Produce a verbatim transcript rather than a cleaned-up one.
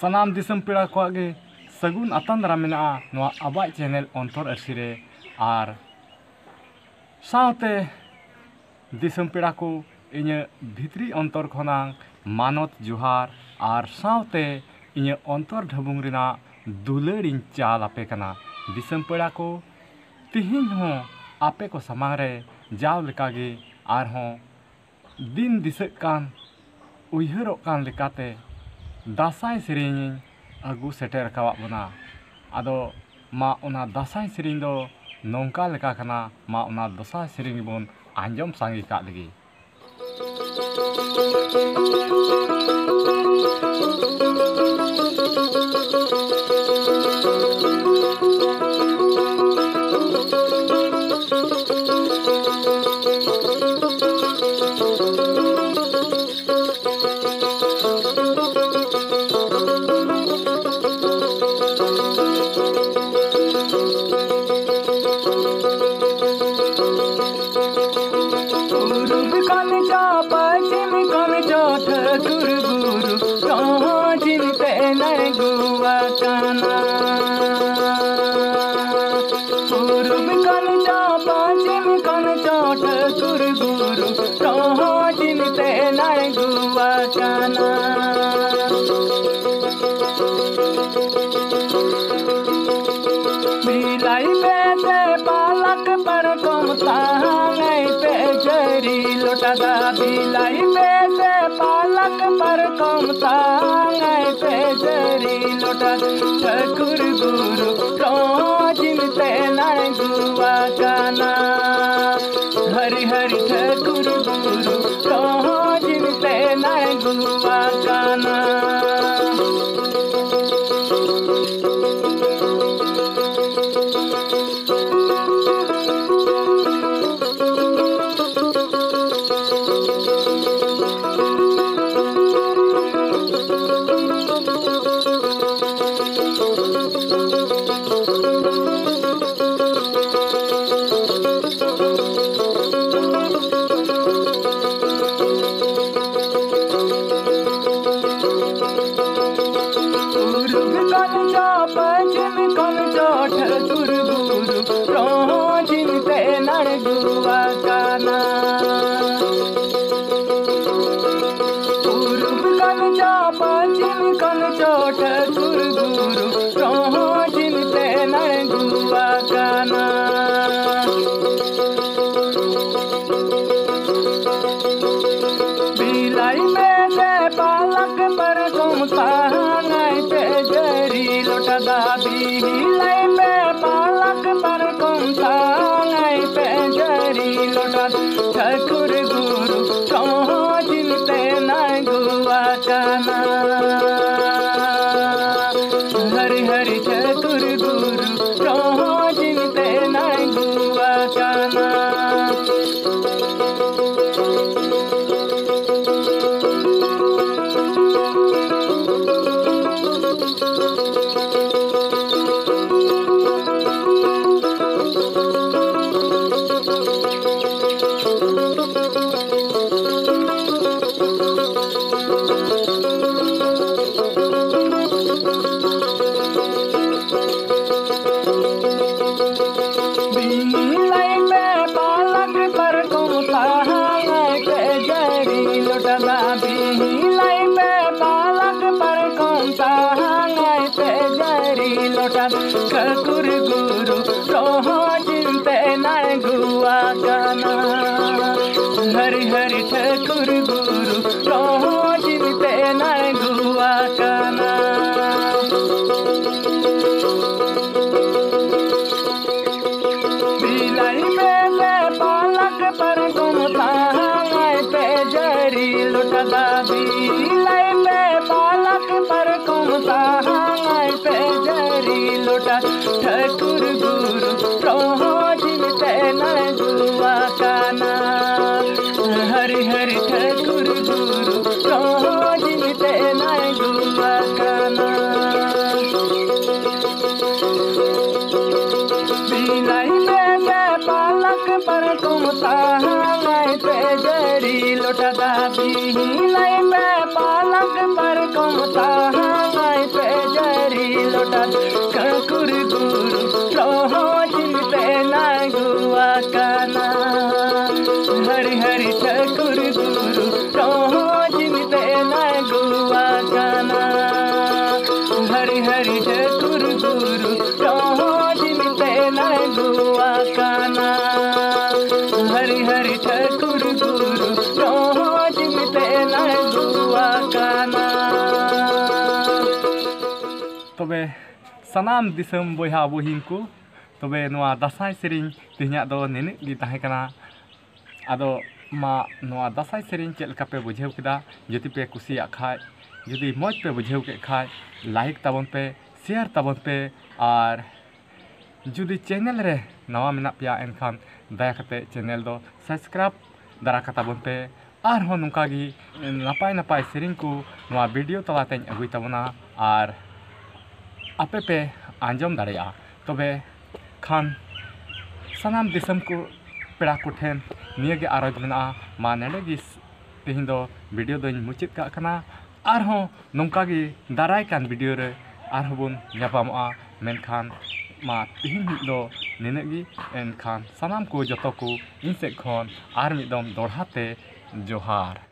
ᱥᱟᱱᱟᱢ ᱫᱤᱥᱚᱢ ᱯᱮᱲᱟ ᱠᱚᱣᱟᱜ ᱜᱮ ᱥᱟᱹᱜᱩᱱ ᱟᱛᱟᱝ ᱫᱟᱨᱟᱢ ᱢᱮᱱᱟᱜᱼᱟ ᱱᱚᱣᱟ ᱟᱵᱚᱣᱟᱜ ᱪᱮᱱᱮᱞ ᱚᱱᱛᱚᱨ ᱟᱹᱨᱥᱤ ᱨᱮ᱾ ᱟᱨ ᱥᱟᱶᱛᱮ ᱫᱤᱥᱚᱢ ᱯᱮᱲᱟ ᱠᱚ, ᱤᱧᱟᱹᱜ ᱵᱷᱤᱛᱨᱤ ᱚᱱᱛᱚᱨ ᱠᱷᱚᱱᱟᱝ ᱢᱟᱱᱚᱛ ᱡᱚᱦᱟᱨ ᱟᱨ ᱥᱟᱶᱛᱮ ᱤᱧᱟᱹᱜ ᱚᱱᱛᱚᱨ ᱰᱷᱟᱹᱵᱩᱝ ᱨᱮᱱᱟᱜ ᱫᱩᱞᱟᱹᱲ ᱤᱧ ᱪᱟᱞ ᱟᱯᱮ ᱠᱟᱱᱟ᱾ ᱫᱤᱥᱚᱢ ᱯᱮᱲᱟ ᱠᱚ, ᱛᱤᱦᱤᱧ ᱦᱚᱸ ᱟᱯᱮ ᱠᱚ ᱥᱟᱢᱟᱝ ᱨᱮ ᱡᱟᱣ ᱞᱮᱠᱟᱜᱮ ᱟᱨᱦᱚᱸ ᱫᱤᱱ ᱫᱤᱥᱟᱹᱜ ᱠᱟᱱ, ᱩᱭᱦᱟᱹᱨᱚᱜ ᱠᱟᱱ ᱞᱮᱠᱟᱛᱮ ᱫᱟᱸᱥᱟᱭ ᱥᱮᱨᱮᱧᱤᱧ ᱟᱹᱜᱩ ᱥᱮᱴᱮᱨ ᱟᱠᱟᱣᱟᱫ ᱵᱚᱱᱟ᱾ ᱟᱫᱚ ᱢᱟ ᱚᱱᱟ ᱫᱟᱸᱥᱟᱭ ᱥᱮᱨᱮᱧ ᱫᱚ ᱱᱚᱝᱠᱟ ᱞᱮᱠᱟ ᱠᱟᱱᱟ, ᱢᱟ ᱚᱱᱟ ᱫᱟᱸᱥᱟᱭ ᱥᱮᱨᱮᱧ ᱵᱚᱱ ᱟᱸᱡᱚᱢ ᱥᱟᱸᱜᱮ ᱠᱟᱜ ᱞᱮᱜᱮ᱾ ᱯᱩᱨᱩᱵ ᱠᱷᱚᱱ ᱪᱚ ᱯᱚᱪᱷᱤᱢ ᱠᱷᱚᱱ ᱪᱚ ᱴᱷᱟᱹᱠᱩᱨ ᱵᱩᱨᱩ ᱨᱚᱦᱚᱸ ᱪᱤᱱᱛᱮ ᱱᱟᱲᱜᱩ ᱟᱠᱟᱱᱟ᱾ ᱯᱩᱨᱩᱵ ᱠᱷᱚᱱ ᱪᱚ ᱯᱚᱪᱷᱤᱢ ᱠᱷᱚᱱ ᱪᱚ ᱴᱷᱟᱹᱠᱩᱨ ᱵᱩᱨᱩ ᱨᱚᱦᱚᱸ ᱪᱤᱱᱛᱮ ᱱᱟᱲᱜᱩ ᱟᱠᱟᱱᱟ᱾ ᱵᱤᱞᱟᱭ ᱯᱮ ᱥᱮ ᱯᱟᱞᱟᱠ ᱯᱟᱨᱠᱚᱢ ᱛᱟᱦᱟᱝᱟᱭ ᱯᱮ ᱡᱟᱹᱨᱤ ᱞᱚᱴᱟ ᱫᱟ᱾ ᱵᱤᱞᱟᱭ ᱯᱮ ᱥᱮ ᱯᱟᱞᱟᱠ ᱯᱟᱨᱠᱚᱢ ᱛᱟᱦᱟᱝᱟᱭ ᱯᱮ ᱡᱟᱹᱨᱤ ᱞᱚᱴᱟ᱾ ᱴᱷᱟᱹᱠᱩᱨ ᱵᱩᱨᱩ ᱨᱚᱦᱚᱸ ᱪᱤᱱᱛᱮ ᱱᱟᱲᱜᱩ ᱟᱠᱟᱱᱟ᱾ ᱦᱟᱹᱨᱤ ᱦᱟᱹᱨᱤ ᱴᱷᱟᱹᱠᱩᱨ ᱵᱩᱨᱩ ᱨᱚᱦᱚᱸ ᱪᱤᱱᱛᱮ ᱱᱟᱲᱜᱩ ᱟᱠᱟᱱᱟ᱾ ᱟᱠᱟᱱᱟ᱾ ᱯᱩᱨᱩᱵ ᱠᱷᱚᱱ ᱪᱚ ᱯᱚᱪᱷᱤᱢ ᱠᱷᱚᱱ ᱪᱚ ᱴᱷᱟᱹᱠᱩᱨ ᱜᱩᱨᱩ ᱨᱚᱦᱚᱸ ᱪᱤᱱᱛᱮ ᱟᱬᱜᱚ ᱟᱠᱟᱱᱟ᱾ ᱵᱤᱞᱟᱭ ᱢᱮ ᱥᱮ ᱯᱟᱞᱟᱠ ᱯᱟᱨᱠᱚᱢ ᱛᱟᱦᱟᱸᱜᱟᱭ ᱯᱮ ᱡᱟᱹᱨᱤ ᱞᱚᱴᱟ ᱫᱟᱜ ᱵᱤᱞᱟᱭ ᱢᱮ ᱯᱟᱞᱟᱠ ᱯᱟᱨᱠᱚᱢ ᱛᱟᱦᱟᱸᱜᱟᱭ ᱯᱮ ᱡᱟᱹᱨᱤ ᱞᱚᱴᱟ ᱴᱷᱟᱹᱠᱩᱨ ᱜᱩᱨᱩ ᱨᱚᱦᱚᱸ ᱪᱤᱱᱛᱮ ᱟᱬᱜᱚ ᱟᱠᱟᱱᱟ᱾ ᱦᱟᱹᱨᱤ ᱦᱟᱹᱨᱤ ᱴᱷᱟᱹᱠᱩᱨ ᱜᱩᱨᱩ ᱨᱚᱦᱚᱸ ᱪᱤᱱᱛᱮ ᱟᱬᱜᱚ ᱟᱠᱟᱱᱟ᱾ ᱵᱤᱞᱟᱭ ᱢᱮ ᱯᱟᱞᱟᱠ ᱯᱟᱨᱠᱚᱢ ᱛᱟᱦᱟᱸᱜᱟᱭ ᱯᱮ ᱡᱟᱹᱨᱤ ᱞᱚᱴᱟ ᱫᱟᱜ ᱵᱤᱞᱟᱭ ᱢᱮ ᱯᱟᱞᱟᱠ ᱯᱟᱨᱠᱚᱢ ᱛᱟᱦᱟᱸᱜᱟᱭ ᱯᱮ ᱡᱟᱹᱨᱤ ᱞᱚᱴᱟ ᱴᱷᱟᱹᱠᱩᱨ ᱜᱩᱨᱩ ᱨᱚᱦᱚᱸ ᱪᱤᱱᱛᱮ ᱟᱬᱜᱚ ᱟᱠᱟᱱᱟ᱾ ᱦᱟᱹᱨᱤ ᱦᱟᱹᱨᱤ ᱴᱷᱟᱹᱠᱩᱨ ᱜᱩᱨᱩ ᱨᱚᱦᱚᱸ ᱪᱤᱱᱛᱮ ᱟᱬᱜᱚ ᱟᱠᱟᱱᱟ᱾ ᱵᱤᱞᱟᱭ ᱢᱮ ᱥᱮ ᱯᱟᱞᱟᱠ ᱯᱟᱨᱠᱚᱢ ᱛᱟᱦᱟᱸᱜᱟᱭ ᱯᱮ ᱡᱟᱹᱨᱤ ᱞᱚᱴᱟ ᱫᱟᱜ ᱵᱤᱞᱟᱭ ᱢᱮ ᱯᱟᱞᱟᱠ ᱯᱟᱨᱠᱚᱢ ᱛᱟᱦᱟᱸᱜᱟᱭ ᱯᱮ ᱡᱟᱹᱨᱤ ᱞᱚᱴᱟ ᱴᱷᱟᱹᱠᱩᱨ ᱜᱩᱨᱩ ᱨᱚᱦᱚᱸ ᱪᱤᱱᱛᱮ ᱟᱬᱜᱚ ᱟᱠᱟᱱᱟ᱾ ᱦᱟᱹᱨᱤ ᱦᱟᱹᱨᱤ ᱴᱷᱟᱹᱠᱩᱨ ᱜᱩᱨᱩ ᱨᱚᱦᱚᱸ ᱪᱤᱱᱛᱮ ᱟᱬᱜᱚ ᱟᱠᱟᱱᱟ᱾ ᱵᱤᱞᱟᱭ ᱢᱮ ᱥᱮ ᱯᱟᱞᱟᱠ ᱯᱟᱨᱠᱚᱢ ᱛᱟᱦᱟᱸᱜᱟᱭ ᱯᱮ ᱡᱟᱹᱨᱤ ᱞᱚᱴᱟ ᱫᱟᱜ ᱵᱤᱞᱟᱭ ᱢᱮ ᱯᱟᱞᱟᱠ ᱯᱟᱨᱠᱚᱢ ᱛᱟᱦᱟᱸᱜᱟᱭ ᱯᱮ ᱡᱟᱹᱨᱤ ᱞᱚᱴᱟ ᱴᱷᱟᱹᱠᱩᱨ ᱜᱩᱨᱩ ᱨᱚᱦᱚᱸ ᱪᱤᱱᱛᱮ ᱟᱬᱜᱚ ᱟᱠᱟᱱᱟ᱾ ᱛᱚᱵᱮ ᱥᱟᱱᱟᱢ ᱫᱤᱥᱚᱢ ᱵᱚᱭᱦᱟ ᱵᱩᱦᱤᱱ ᱠᱚ, ᱛᱚᱵᱮ ᱱᱚᱣᱟ ᱫᱟᱸᱥᱟᱭ ᱥᱮᱨᱮᱧ ᱛᱮᱦᱮᱧᱟᱜ ᱫᱚ ᱱᱤᱱᱟᱹᱜ ᱜᱮ ᱛᱟᱦᱮᱸ ᱠᱟᱱᱟ᱾ ᱟᱫᱚ ᱢᱟ ᱱᱚᱣᱟ ᱫᱟᱸᱥᱟᱭ ᱥᱮᱨᱮᱧ ᱪᱮᱫ ᱞᱮᱠᱟ ᱯᱮ ᱵᱩᱡᱷᱟᱹᱣ ᱠᱮᱫᱟ? ᱡᱩᱫᱤ ᱯᱮ ᱠᱩᱥᱤᱭᱟᱜ ᱠᱷᱟᱡ, ᱡᱩᱫᱤ ᱢᱚᱡᱽ ᱯᱮ ᱵᱩᱡᱷᱟᱹᱣ ᱠᱮᱫ ᱠᱷᱟᱡ, ᱞᱟᱭᱤᱠ ᱛᱟᱵᱚᱱ ᱯᱮ, ᱥᱮᱭᱟᱨ ᱛᱟᱵᱚᱱ ᱯᱮ, ᱟᱨ ᱡᱩᱫᱤ ᱪᱮᱱᱮᱞ ᱨᱮ ᱱᱟᱣᱟ ᱢᱮᱱᱟᱜ ᱯᱮᱭᱟ, ᱮᱱᱠᱷᱟᱱ ᱫᱟᱭᱟ ᱠᱟᱛᱮ ᱪᱮᱱᱮᱞ ᱫᱚ ᱥᱟᱵᱥᱠᱨᱟᱭᱤᱵ ᱫᱟᱨᱟ ᱠᱟᱛᱟ ᱵᱚᱱ ᱯᱮ᱾ ᱟᱨᱦᱚᱸ ᱱᱚᱝᱠᱟ ᱜᱮ ᱱᱟᱯᱟᱭ ᱱᱟᱯᱟᱭ ᱥᱮᱨᱮᱧ ᱠᱚ ᱱᱚᱣᱟ ᱵᱷᱤᱰᱤᱭᱳ ᱛᱟᱞᱟᱛᱮᱧ ᱟᱹᱜᱩᱭ ᱛᱟᱵᱚᱱᱟ, ᱟᱨ ᱟᱯᱮ ᱯᱮ ᱟᱸᱡᱚᱢ ᱫᱟᱲᱮᱭᱟᱜᱼᱟ᱾ ᱛᱚᱵᱮ ᱠᱷᱟᱱ ᱥᱟᱱᱟᱢ ᱫᱤᱥᱚᱢ ᱠᱚ ᱯᱮᱲᱟ ᱠᱚᱴᱷᱮᱱ ᱱᱤᱭᱟᱹ ᱜᱮ ᱟᱨᱚᱡᱽ ᱢᱮᱱᱟᱜᱼᱟ᱾ ᱢᱟ ᱱᱚᱰᱮ ᱜᱮ ᱛᱮᱦᱮᱧ ᱫᱚ ᱵᱷᱤᱰᱤᱭᱳ ᱫᱚᱧ ᱢᱩᱪᱟᱹᱫ ᱠᱟᱜ ᱠᱟᱱᱟ᱾ ᱟᱨᱦᱚᱸ ᱱᱚᱝᱠᱟ ᱜᱮ ᱫᱟᱨᱟᱭ ᱠᱟᱱ ᱵᱷᱤᱰᱤᱭᱳ ᱨᱮ ᱟᱨᱦᱚᱸ ᱵᱚᱱ ᱧᱟᱯᱟᱢᱚᱜᱼᱟ᱾ ᱢᱮᱱᱠᱷᱟᱱ ᱢᱟ ᱛᱮᱦᱮᱧ ᱫᱚ ᱱᱤᱱᱟᱹᱜ ᱜᱮ᱾ ᱮᱱᱠᱷᱟᱱ ᱥᱟᱱᱟᱢ ᱠᱚ ᱡᱚᱛᱚ ᱠᱚ ᱤᱧ ᱥᱮᱫ ᱠᱷᱚᱱ ᱟᱨ ᱢᱤᱫ ᱫᱚᱢ ᱫᱚᱲᱦᱟ ᱛᱮ ᱡᱚᱦᱟᱨ᱾